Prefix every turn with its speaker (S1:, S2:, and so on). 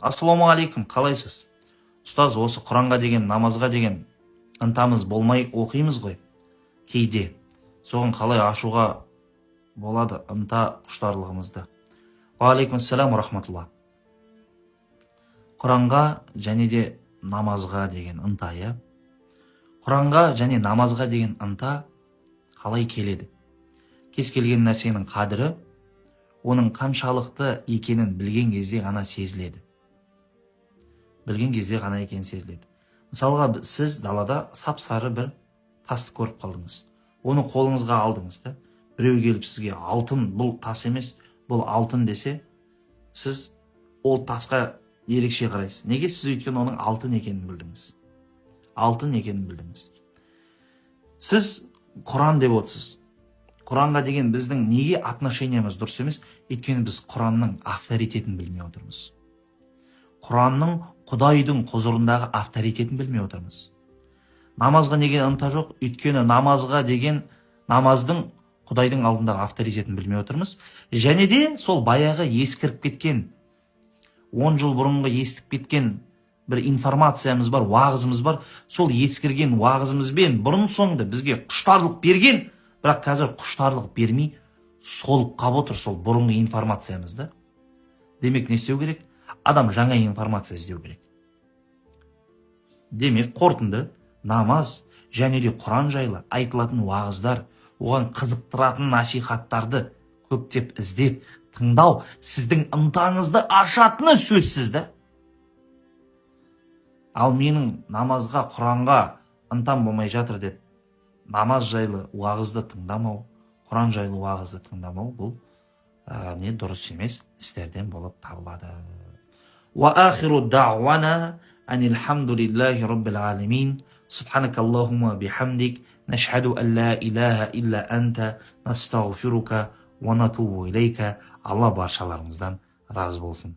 S1: Ассалаумағалейкум, қалайсыз? Ұстаз, осы Құранға деген, намазға деген ынтамыз болмай оқимыз ғой кейде. Соған қалай ашуға болады ынта құштарлығымызды? Уағалейкумассалам рахматулла. Құранға және де намазға деген ынта, иә? Құранға және намазға деген ынта қалай келеді? Кез келген нәрсенің қадірі оның қаншалықты екенін білген кезде ғана сезіледі. Білген кезде ғана екенін сезіледі. Мысалға, сіз далада сап-сары бір тасты көріп қалдыңыз. Оны қолыңызға алдыңыз да. Біреу келіп сізге алтын, бұл тас емес, бұл алтын десе, сіз ол тасқа ерекше қарайсыз. Неге? Сіз өйткені оның алтын екенін білдіңіз. Алтын екенін білдіңіз. Сіз Құран деп отырсыз. Құранға деген біздің неге отношениямыз дұрыс емес? Өйткені біз Құранның авторитетін білмей отырмыз. Құранның Құдайдың құзырындағы авторитетін білмей отырмыз. Намазға неге ынта жоқ? Өйткені намазға деген, намаздың Құдайдың алдындағы авторитетін білмей отырмыз. Және де сол баяғы ескіріп кеткен, 10 жыл бұрынғы естіп кеткен бір информациямыз бар, уағызымыз бар. Сол ескірген уағызымызбен бұрын соңды бізге құштарлық берген, бірақ қазір құштарлық бермей солып қап отыр сол бұрынғы информациямызды. Демек, не істеу керек? Адам жаңа информация іздеу керек. Демек, қорытынды: намаз және де Құран жайлы айтылатын уағыздар, оған қызықтыратын насихаттарды көптеп іздеп тыңдау сіздің ынтаңызды ашатыны сөзсіз да. Ал менің намазға, Құранға ынтам болмай жатыр деп намаз жайлы уағызды тыңдамау, Құран жайлы уағызды тыңдамау бұл не дұрыс емес істерден болып табылады. Уа ахиру дағуана анилхамдулиллахи роббил аламин. سبحانك اللهم بحمدك نشهد أن لا إله إلا أنت نستغفرك ونتوب إليك. Алла баршаларымыздан разы болсын.